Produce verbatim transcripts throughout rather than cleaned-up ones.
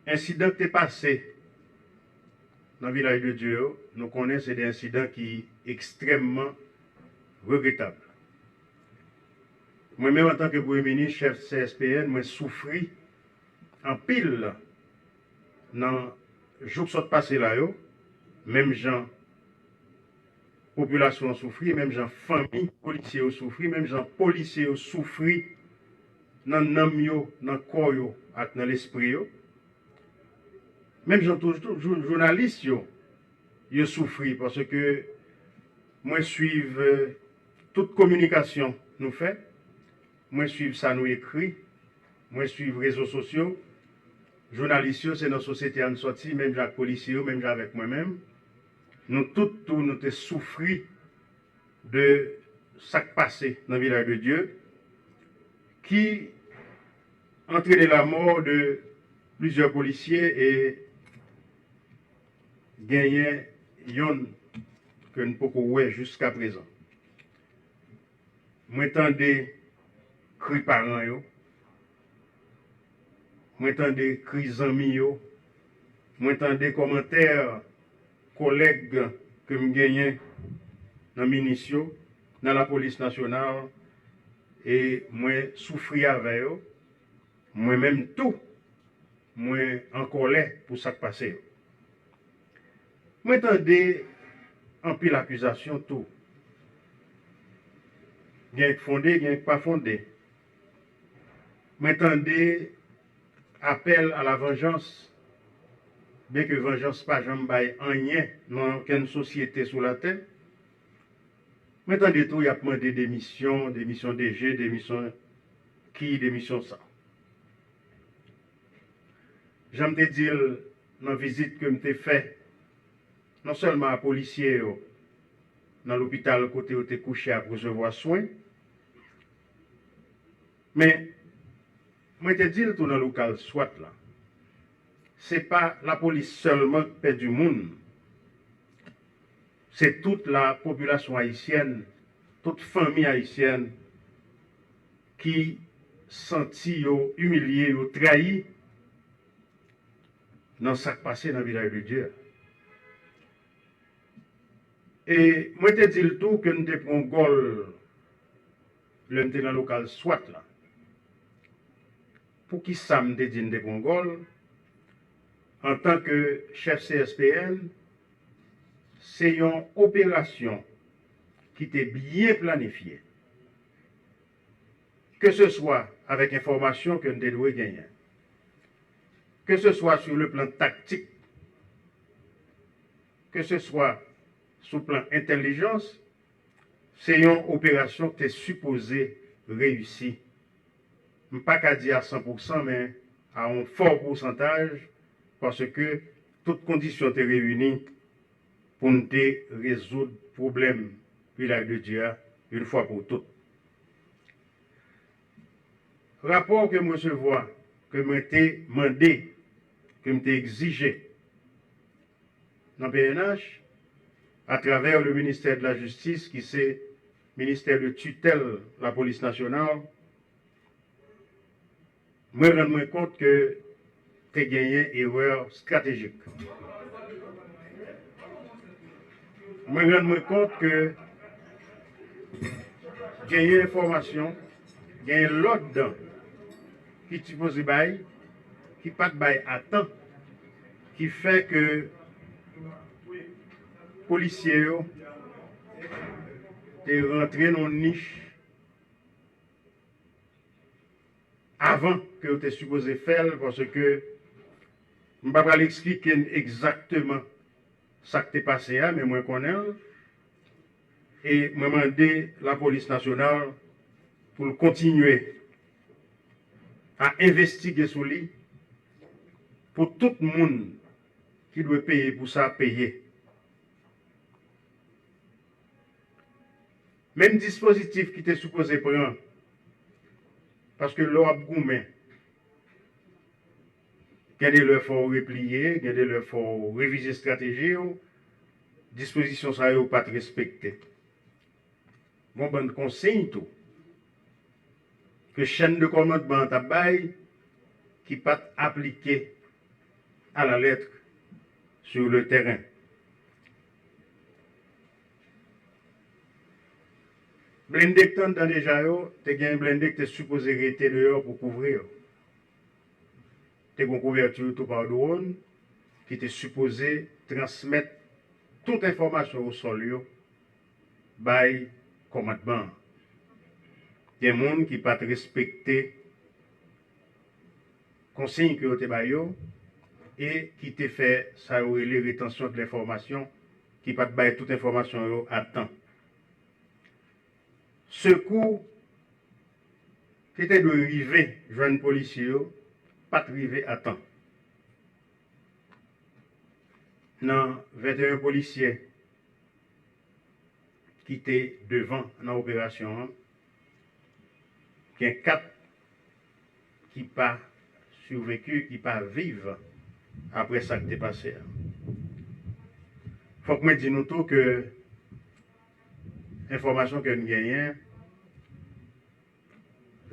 Ensidan k te pase nan Vilaj de Dye yo, nou konnen se de ensidan ki ekstrèmman regretab. Mwen menm, antanke Premye Minis, chèf C S P N, mwen soufri anpil nan jou k sot pase la yo, menm jan popilasyon an soufri, menm jan fanmi polisye yo soufri, menm jan polisye yo soufri nan nanm yo, nan kò yo ak nan lespri yo, menm jan tou, tou, jou-, jounalis yo, yo soufri, paske mwen swiv, eh, tout kominikasyon nou fè, mwen swiv sa nou ekri, mwen swiv rezo sosyo, jounalis yo, se nan sosyete a n sòti, menm jan ak polisye yo, menm jan avèk mwen menm. Nou tout tou, nou te soufri de sa k pase nan Vilaj de Dye, ki antrene lamò de plizyè polisye e genyen yonn ke n poko wè jiskaprezan. Mwen tande kri paran yo, mwen tande kri zanmi yo, mwen tande kòmantè kòlèg ke m genyen nan minis yo, nan lapolis nasyonal, e mwen soufri avè yo. Mwen menm tou, mwen an kòlè pou sa k pase yo. Mwen tande anpil akizasyon tou. Gen k fonde, gen k pa fonde. Mwen tande apèl a la vanjans, byenke vanjans pa janm bay anyen nan okenn sosyete sou latè. Mwen tande tou y ap mande demisyon, demisyon D G, demisyon ki, demisyon sa. Jan m te di l nan vizit ke m te fè, non sèlman a polisye yo nan lopital kote yo te kouche ap resevwa swen, men mwen te di l tou nan lokal swat la, se pa lapolis sèlman k pèdi moun, se tout la popilasyon ayisyèn, tout fanmi ayisyèn ki santi yo imilye, yo trayi nan sa k pase nan Vilaj de Dye a. E mwen te di l tou ke m te pran gòl lè m te nan lokal swat la. Poukisa m te di n te pran gòl? Antanke chèf C S P N, se yon operasyon ki te byen planifye, keseswa avèk enfòmasyon ke n te dwe genyen, keseswa sou le plan taktik, keseswa sou plan entèlijans, se yon operasyon ki te sipoze reyisi. M pa ka di a san pou san, men a yon fò pousantaj, paske tout kondisyon te reyini pou n te rezoud pwoblèm Vilaj de Dye a, yon fwa pou tout. Rapò ke m resevwa, ke mwen te mande, ke m te egzije nan P N H, atravè le ministè de la jistis, ki se ministè de titèl lapolis nasyonal, mwen rann mwen kont ke te genyen erè estratejik. Mwen rann mwen kont ke genyen enfòmasyon, genyen lòd ki sipoze bay, ki pa t bay a tan, ki fè ke polisye yo te rantre nan yon nich avan ke yo te sipoze fè l, paske m pa pral eksplike n egzakteman sa k te pase a, men mwen konnen l. E mwen mande lapolis nasyonal pou l kontinye a envestige sou li, pou tout moun ki dwe peye pou sa peye. Menm dispozitif ki te sipoze pran, paske lè w ap goumen, gen de lè fò w repliye, gen de lè fò w revize estrateji w, dispozisyon sa yo pa t respekte. Gon bann konsiy tou ke chèn de kòmandman an t ap bay, ki pa t aplike à la lettre sur le terrain. Blende k t anndan deja yo, te gen blende k te sipoze rete deyò pou kouvri yo. Te gen kouvèti tou pa dwòn ki te sipoze transmèt tout enfòmasyon o sòl yo bay kòmandman an. Gen moun ki pa t respekte konsiy ke yo te ba yo e ki te fè sa yo rele retansyon de lenfòmasyon, ki pa t bay tout enfòmasyon yo a tan. Sekou ki te dwe rive jwenn polisye yo pa t rive a tan. Nan venteyen polisye ki te devan nan operasyon an, gen kat ki pa siveku, ki pa viv apre sa k te pase a. Fòk mwen di nou tou ke enfòmasyon ke n genyen,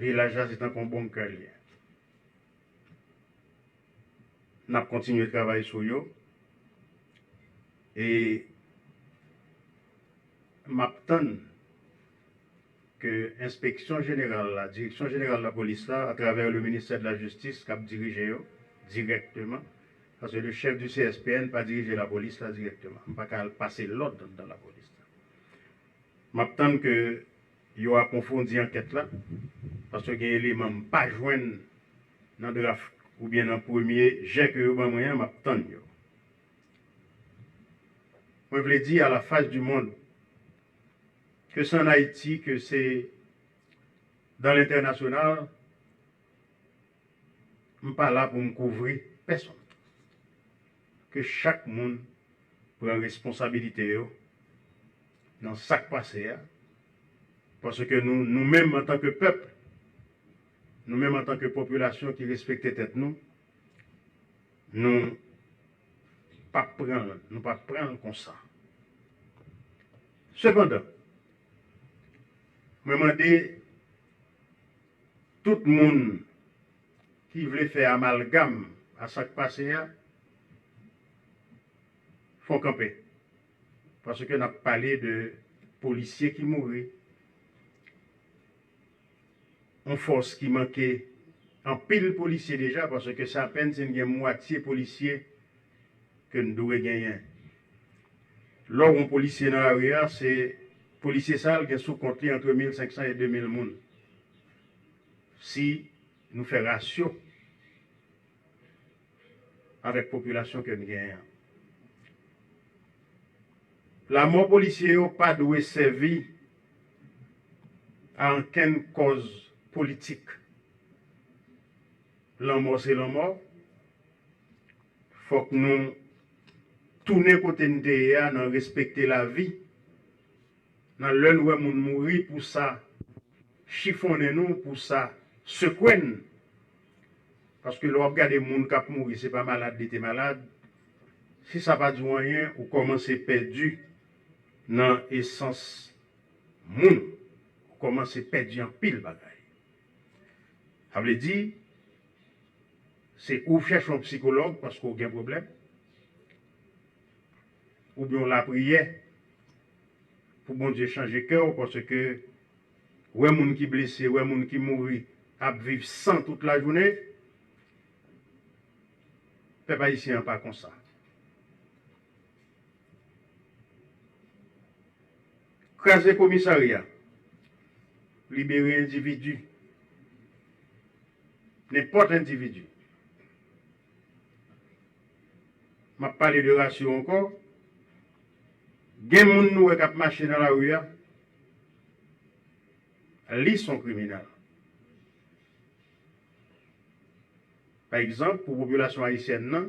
vilaj la se tankou yon bonkè l ye. N ap kontinye travay sou yo. E m ap tann ke Enspeksyon Jeneral la, Direksyon Jeneral Lapolis la, atravè le Ministère de la Justice k ap dirije yo dirèkteman, paske le chef du C S P N pa dirije lapolis la dirèkteman. M pa ka al pase lòd anndan lapolis la. M ap tann ke yo apwofondi ankèt la, paske gen eleman m pa jwenn nan draft oubyen nan premye jè ke yo ban mwen an, m ap tann yo. Mwen vle di à la face du monde, ke se ann Ayiti, ke se dans l'international, m pa la pou m kouvri pèsonn. Ke chak moun pran responsabilite yo nan sa k pase a, paske nou, nou menm antanke pèp, nou menm antanke popilasyon ki respekte tèt nou, nou p ap pran l, nou p ap pran l konsa. Sepandan, mwen mande tout moun ki vle fè amalgam a sa k pase a, fè w kanpe. Paske n ap pale de polisye ki mouri, yon fòs ki manke anpil polisye deja, paske se apèn si n gen mwatye polisye ke n dwe genyen. Lè w wè yon polisye nan lari a, se polisye sa a, l gen sou kont li antre mil senk san e de mil moun. Si nou fè rasyo avèk popilasyon ke n genyen an. Lanmò polisye yo pa dwe sèvi a ankenn kòz politik. Lanmò se lanmò. Fòk nou tounen kote n te ye a nan respekte lavi, nan lè n wè moun mouri pou sa chifonnen nou, pou sa sekwe n. Paske lè w ap gade moun k ap mouri, se pa malad li te malad. Si sa pa di w anyen, ou kòmanse pèdi nan esans moun. Ou kòmanse pèdi anpil bagay. Sa vle di, se ou chèche yon sikològ paske w gen pwoblèm, oubyen yon lapriyè pou Bondye chanje kè w, paske wè moun ki blese, wè moun ki mouri, ap viv san tout lajounen, pèp ayisyen an pa konsa. Kraze komisarya, libere endividi, nenpòt endividi. M ap pale de rasyo ankò. Gen moun nou wè k ap mache nan lari a, li se yon kriminèl. Pa egzanp, pou popilasyon ayisyèn nan,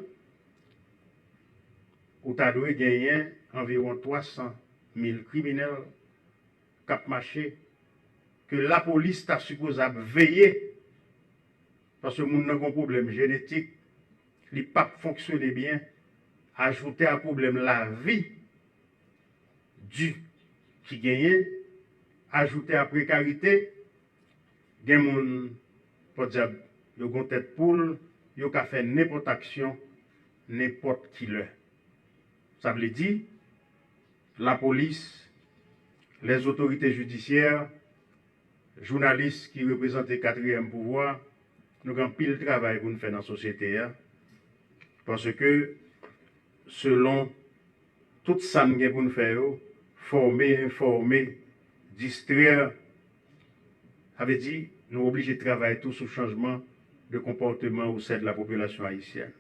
ou ta dwe genyen anviwon twa san mil kriminèl k ap mache, ke lapolis ta sipoze ap veye, paske moun nan gen yon pwoblèm jenetik, li p ap fonksyone byen, ajoute a pwoblèm lavi di ki genyen, ajoute a prekarite, gen moun, pòdyab, yo gen yon tèt poul, yo ka fè nenpòt aksyon, nenpòt ki lè. Sa vle di, lapolis, lèzotorite jidisyè, jounalis ki reprezante katriyèm pouvwa, nou gen anpil travay pou n fè nan sosyete a. Paske, selon tout sa n gen pou n fè yo, fòme, enfòme, distrè, sa vle di, nou oblije travay tou sou chanjman de konpòteman osè de la popilasyon ayisyèn.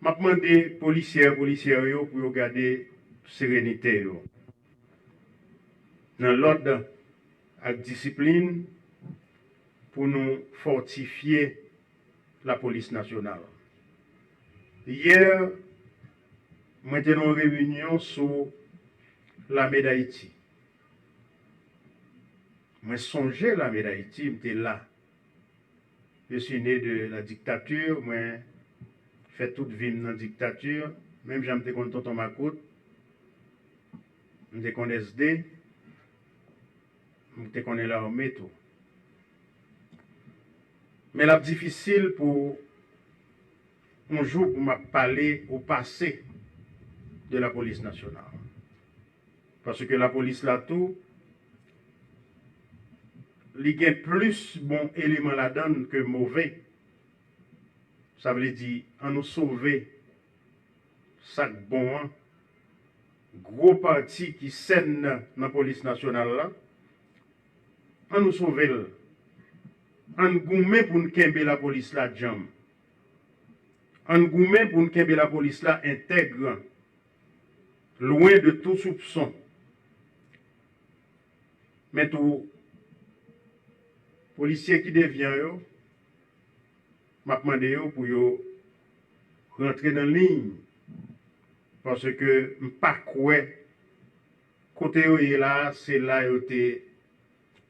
M ap mande polisyè, polisyè yo pou yo gade serenite yo. Nan lòd ak disiplin pou nou fòtifye lapolis nasyonal. Yè, mwen te nan yon reyinyon sou Lame Dayiti. Mwen sonje Lame Dayiti, m te la. Je suis né de la dictature, mwen fè tout vi m nan diktati. Menm jan m te konn Tonton Makout, m te konn S D, m te konnen lame tou. Men l ap difisil pou yon jou pou m ap pale ou pase de lapolis nasyonal. Paske lapolis la tou, li gen plis bon eleman ladan l ke move. Sa vle di, ann nou sove sa k bon an, gwo pati ki sèn nan, nan polis nasyonal la, ann nou sove l. Ann goumen pou n kenbe lapolis la djanm. Ann goumen pou n kenbe lapolis la entèg, lwen de tou soupson. Men tou, polisye ki devyan yo, m ap mande yo pou yo rantre nan liy, paske m pa kwè kote yo ye la a, se la yo te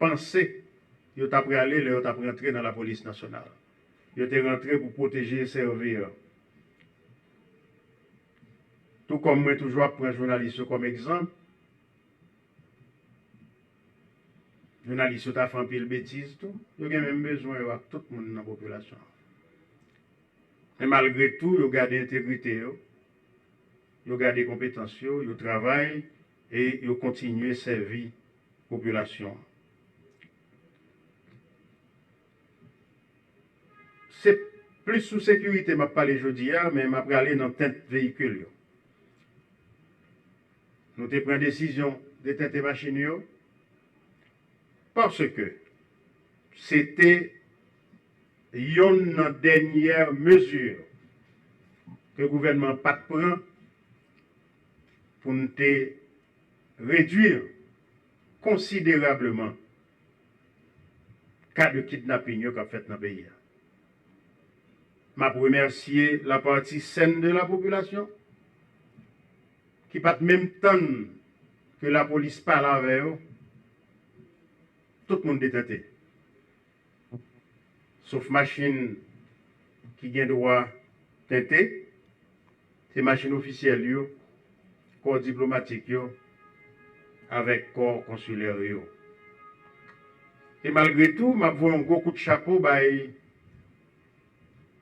panse yo t ap prale lè yo t ap rantre nan lapolis nasyonal. Yo te rantre pou pwoteje e sèvi. Tou kòm mwen toujou ap pran jounalis yo kòm egzanp, jounalis yo ta fè anpil betiz tou, yo gen menm bezwen yo ak tout moun nan popilasyon an. Men malgre tou, yo gade entegrite yo, yo gade konpetans yo, yo travay e yo kontinye sèvi popilasyon an. Se plis sou sekirite m ap pale jodi a, men m ap prale nan tent veyikil yo. Nou te pran desizyon detente machin yo, paske se te yonn nan dènyè mezi ke gouvènman an pa t pran pou n te redwi konsiderableman ka de kidnapin yo k ap fèt nan peyi a. M ap remèsye lapati sèn de lapopilasyon ki pa t menm tann ke lapolis pale avè yo. Tout moun te tente. Sof machin ki gen dwa tente, se machin ofisyèl yo, kò diplomatik yo, avèk kò konsilè yo. E malgre tou, m ap voye yon gwo kout chapo bay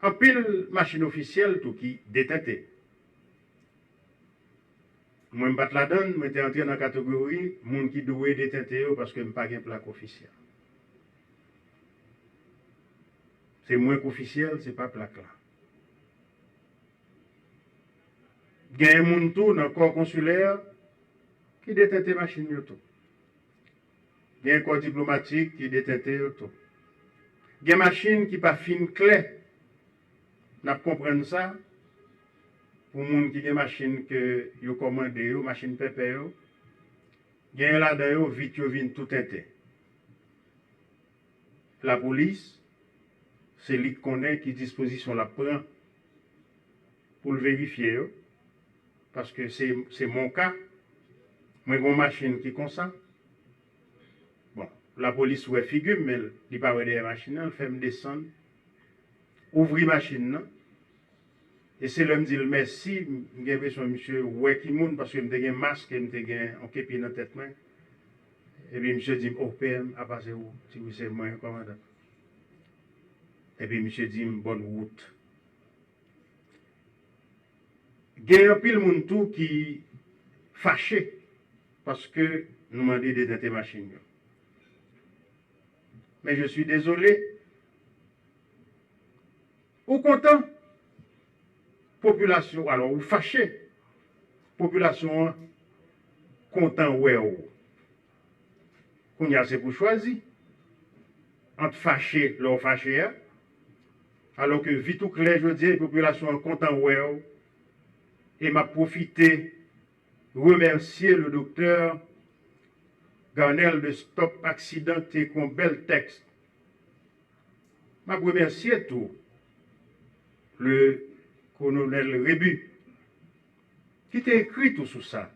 anpil machin ofisyèl tou ki detente. Mwen, m pa t ladan l, mwen te antre nan kategori moun ki dwe detente yo paske m pa gen plak ofisyèl. Se mwen k ofisyèl, se pa plak la. Genyen moun tou nan kò konsilè ki detente machin yo tou. Gen kò diplomatik ki detente yo tou. Gen machin ki pa fin klè. N ap konprann sa pou moun ki gen machin ke yo kòmande yo, machin pèpè yo. Genyen ladan yo, vit yo vin tou tenten. Lapolis, se li k konnen ki dispozisyon l ap pran pou l verifye yo, paske se, se mon ka. Mwen gen yon machin ki konsa. Bon, lapolis wè figi m, men li pa wè dèyè machin nan, l fè m desann, ouvri machin nan. E se lè m di l mèsi, m gen enpresyon misye wè ki moun, paske m te gen mask e m te gen yon kepi nan tèt mwen. Epi misye di m, "O, P M, apa se ou?" M di, "Wi, se mwen, kòmandan." Epi misye di m, "Bòn wout." Gen anpil moun tou ki fache paske nou mande detente machin yo. Men je suis désolé, ou kontan, popilasyon, alò ou fache, popilasyon an kontan wè w. Kounye a se pou chwazi ant fache lè w fache a, alò ke vit ou klè jodi a, popilasyon an kontan wè w, e m ap pwofite remèsye le doktè Garnel de Stop Accident ki te ekri yon bèl tèks. M ap remèsye tou le kolonèl Rebu ki te ekri tou sou sa.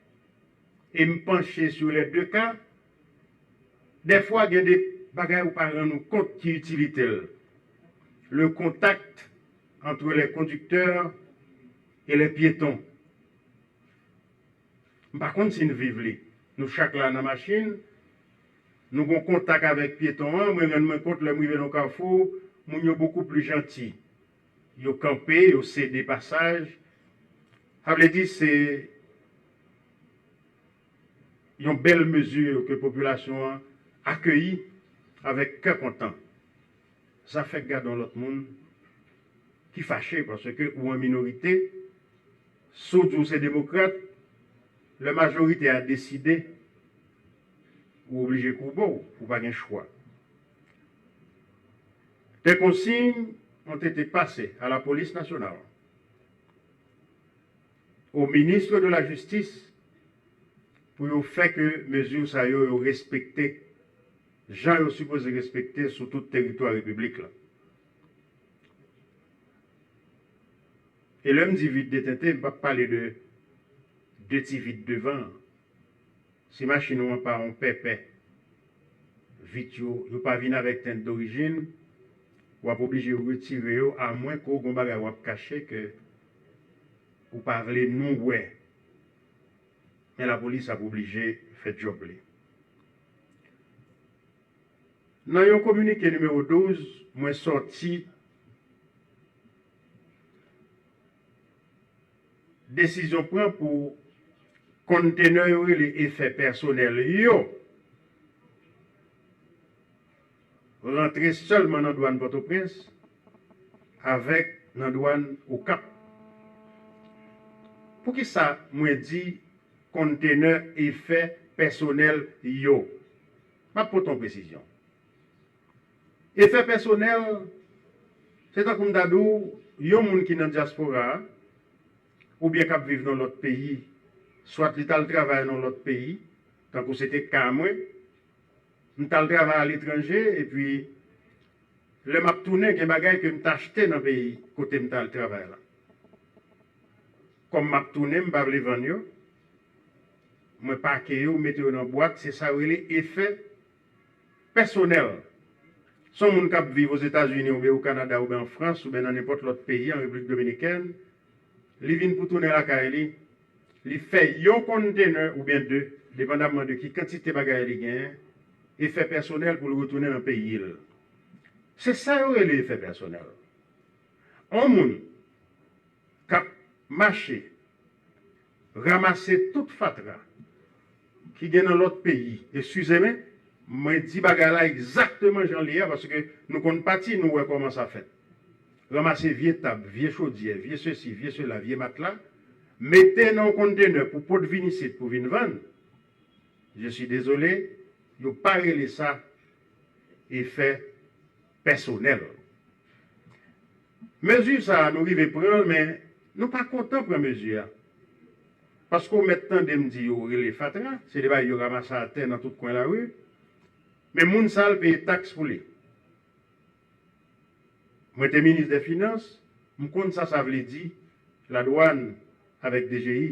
E m panche sur les deux cas. Dèfwa gen de bagay ou pa rann ou kont ki itilite l. Le contact entre les conducteurs et les piétons. M pa konn si n viv li. Nou chak la nan machin, nou gon kontak avèk pyeton an, mwen rann mwen kont lè m rive nan kafou, moun yo bokou pli janti. Yo kanpe, yo sede pasaj. Sa vle di se yon bèl mezi ke popilasyon an akeyi avèk kè kontan. Sa fèk gade yon lòt moun ki fache paske ou an minorite, si w di w se demokrat, lè majorite a deside, ou oblije koube w, ou pa gen chwa. Des consignes ont été passées à la police nationale, au ministre de la Justice, pou yo fè ke mezi sa yo, yo respekte jan yo sipoze respekte sou tout teritwa repiblik la. E lè m di vit detente, m p ap pale de de ti vit devan an. Si machin ou an pa yon pèpè, vit yo, yo pa vin avèk tent dorijin, w ap oblije retire yo, amwen ke w gon bagay w ap kache ke ou pa vle nou wè. Men lapolis ap oblije fè djòb li. Nan yon kominike nimewo douz, mwen sòti desizyon pran pou kontenè yo rele efè pèsonèl yo rantre sèlman nan dwàn Pòtoprens avèk nan dwàn Okap. Poukisa mwen di kontenè efè pèsonèl yo? M ap pote yon presizyon. Efè pèsonèl, se tankou m ta di w, yon moun ki nan dyaspora a, oubyen k ap viv nan lòt peyi, swat li t al travay nan lòt peyi, tankou se te ka mwen, m t al travay aletranje, epi lè m ap tounen, gen bagay ke m t achte nan peyi kote m t al travay la. Kòm m ap tounen, m pa vle vann yo, mwen pake yo, mete yo nan bwat, se sa yo rele efè pèsonèl. Se yon moun k ap viv Ozetazini oubyen o Kanada oubyen an Frans oubyen nan nenpòt lòt peyi, an Repiblik Dominikèn, li vin pou tounen lakay li, li fè yon kontenè oubyen de, depandamman de ki kantite bagay li genyen, efè pèsonèl pou l retounen nan peyi l. Se sa yo rele efè pèsonèl. On moun k ap mache, ranmase tout fatra ki gen nan lòt peyi. Eskize m, mwen di bagay la egzakteman jan l ye a, paske nou konn pati, nou wè kòman sa fèt. Ranmase vye tab, vye chodyè, vye sesi, vye sela, vye matla, mete nan yon kontenè pou pot vin isit pou vin vann. Je suis désolé, yo pa rele sa efè pèsonèl. Mezi sa a, nou rive pran l, men nou pa kontan pran mezi a. Paske w mèt tande m di yo rele fatra, se de bagay yo ranmase atè nan tout kwen lari, men moun sa a, l peye taks pou li. Mwen te minis dè finans, m konn sa sa vle di, ladwàn avèk D G I.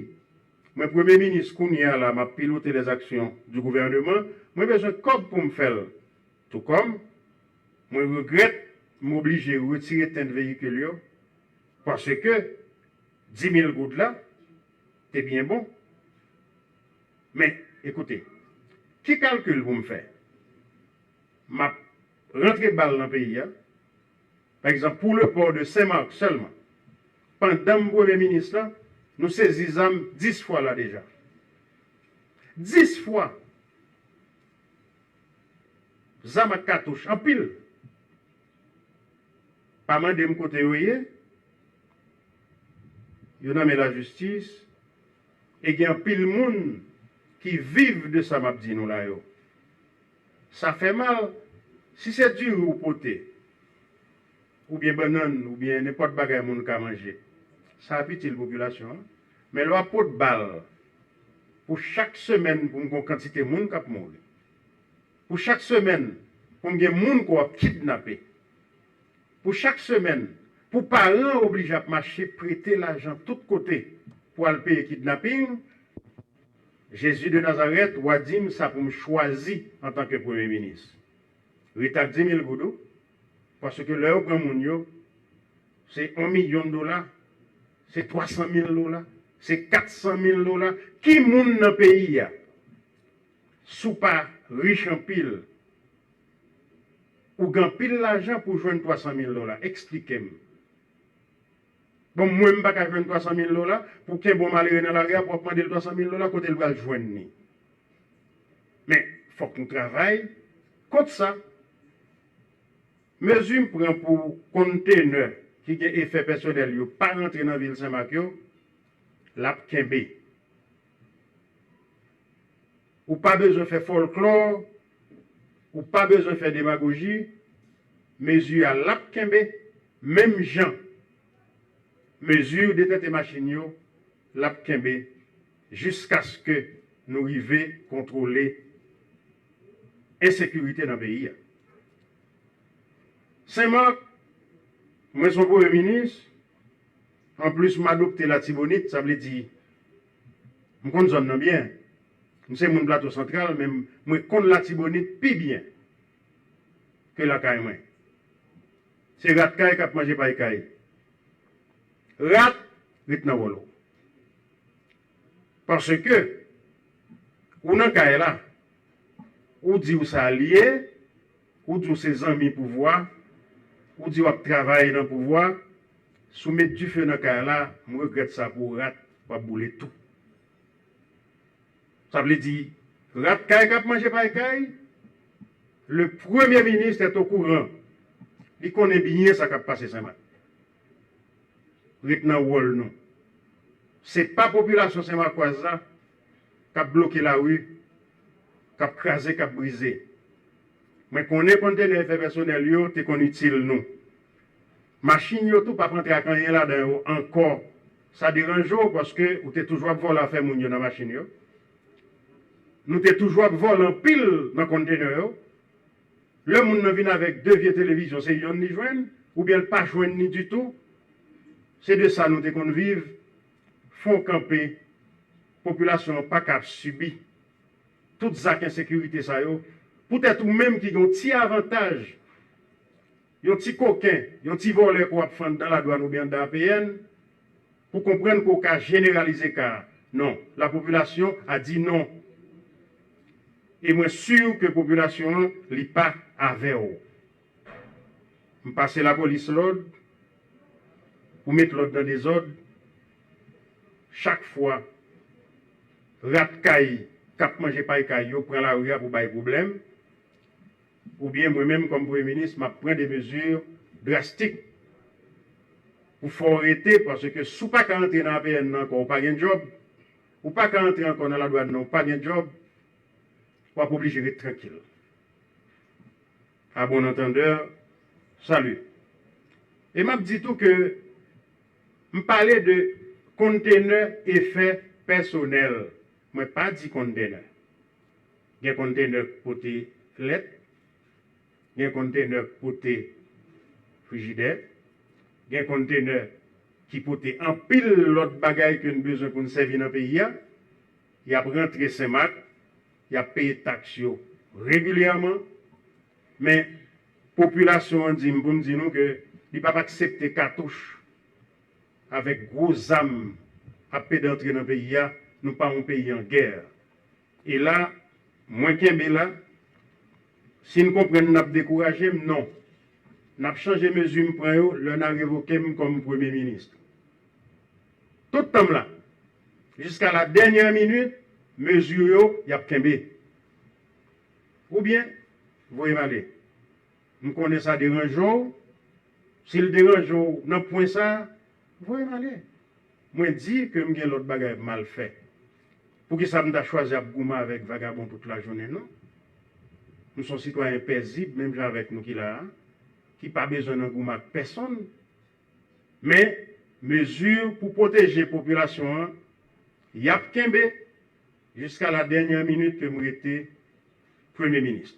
Mwen premye minis kounye a la, m ap pilote les actions du gouvernement, mwen bezwen kòb pou m fè l. Tou kòm, mwen regrèt m oblije retire tent veyikil yo, paske dis mil goud la te byen bon. Men, ekoute, ki kalkil pou m fè? M ap rantre bal nan peyi a. Pa egzanp, pou le port de Saint-Marc sèlman, pandan m premye minis la, Nou sezi zam dis fwa la deja. Dis fwa! Zam ak katouch, anpil. Pa mande m kote yo ye. Yo nan men lajistis. E gen anpil moun ki viv de sa m ap di nou la yo. Sa fè mal. Si se diri ou pote, oubyen bannann, oubyen nenpòt bagay moun ka manje, sa ap itil popilasyon an. Men lè w ap pot bal pou chak semèn pou m gen yon kantite moun k ap mouri, pou chak semèn pou m gen moun ke w ap kidnape, pou chak semèn pou paran an oblije ap mache prete lajan tout kote pou al peye kidnaping, Jezi de Nazarèt, w a di m sa pou m chwazi antanke premye minis. Reta ak di mil goud ou, paske lè yo pran moun yo, se yon milyon dola, se twa san mil dola, se kat san mil dola. Ki moun nan peyi a, si w pa rich anpil, ou gen anpil lajan pou w jwenn twa san mil dola? Eksplike m. Bon, mwen, m pa ka jwenn twa san mil dola, pou kenbe yon malere nan lari a, pou w ap mande l twa san mil dola, kote l pral jwenn li? Men, fòk nou travay kont sa. Mezi m pran pou kontenè ki gen efè pèsonèl yo pa rantre nan vil Senmak yo, l ap kenbe. Ou pa bezwen fè fòlklò, ou pa bezwen fè demagoji, mezi a l ap kenbe, menm jan mezi detente machin yo, l ap kenbe jiskaske nou rive kontwole ensekirite nan peyi a. Senmak, mwen se yon premye minis, anplis m adopte Latibonit, sa vle di, m konn zòn nan byen. M se moun Plato Santral, men mwen konn Latibonit pi byen ke lakay mwen. Se rat kay k ap manje pay kay. Rat, ret nan wòl ou. Paske ou nan kay la, ou di w se alye, ou di w se zanmi pouvwa, ou di w ap travay nan pouvwa, si w met dife nan kay la, m regrèt sa pou w, rat, w ap boule tou. Sa vle di, rat kay k ap manje pay kay, le premye minis est au courant. Li konnen byen sa k ap pase Senmak. Ret nan wòl nou. Se pa popilasyon senmakwaz la k ap bloke lari, k ap kraze, k ap brize. Mwen konnen kontenè efè pèsonèl yo te konn itil nou. Machin yo tou p ap antre ak anyen ladan yo ankò. Sa deranje w paske ou te toujou ap vòlè afè moun yo nan machin yo. Nou te toujou ap vòlè anpil nan kontenè yo. Lè moun nan vin avèk de vye televizyon, se yonn li jwenn, oubyen l pa jwenn ni ditou. Se de sa nou te konn viv. Fè w kanpe, popilasyon an pa ka ap sibi tout zak ensekirite sa yo, poutèt ou menm ki gen yon ti avantaj, yon ti koken, yon ti vòlè ke w ap fè anndan ladwàn oubyen anndan A P N, pou konprann ke w ka jeneralize ka a. Non, lapopilasyon a di non. E mwen si ke popilasyon an, li pa avè w. M pase lapolis lòd pou met lòd nan dezòd. Chak fwa rat kay k ap manje pay kay yo pran lari a pou bay pwoblèm, oubyen mwen menm kòm premye minis, m ap pran de mezi drastik pou fè w rete, paske si w pa ka antre nan A P N nan ankò, ou pa gen djòb, ou pa ka antre ankò nan ladwàn nan, ou pa gen djòb, w ap oblije ret trankil. À bon entendeur, salut. E m ap di tou ke m pale de kontenè efè pèsonèl. Mwen pa di kontenè. Gen kontenè k pote lèt, gen kontenè k pote frijidè, gen kontenè ki pote anpil lòt bagay ke n bezwen pou n sèvi nan peyi a. Y ap rantre Senmak, y ap peye taks yo regilyèman, men popilasyon an di m pou m di nou ke li p ap aksepte katouch avèk gwo zam ap pede antre nan peyi a, nou pa yon peyi an gè. E la, mwen kenbe la, si n konprann n ap dekouraje m, non. N ap chanje mezi m pran yo lè n a revoke m kòm premye minis. Tout tan m la, Jiska la dènyè minit, mezi yo, y ap kenbe. Oubyen, voye m ale. M konnen sa deranje w. Si l deranje w nan pwen sa a, voye m ale. Mwen di ke m gen lòt bagay m al fè. Poukisa m ta chwazi ap goumen avèk vagabon tout lajounen, non? M se yon sitwayen pezib, menm jan avèk nou ki la a, ki pa bezwen nan goumen ak pèsonn. Men, mezi pou pwoteje popilasyon an, y ap kenbe jiska la dènyè minit ke m rete premye minis.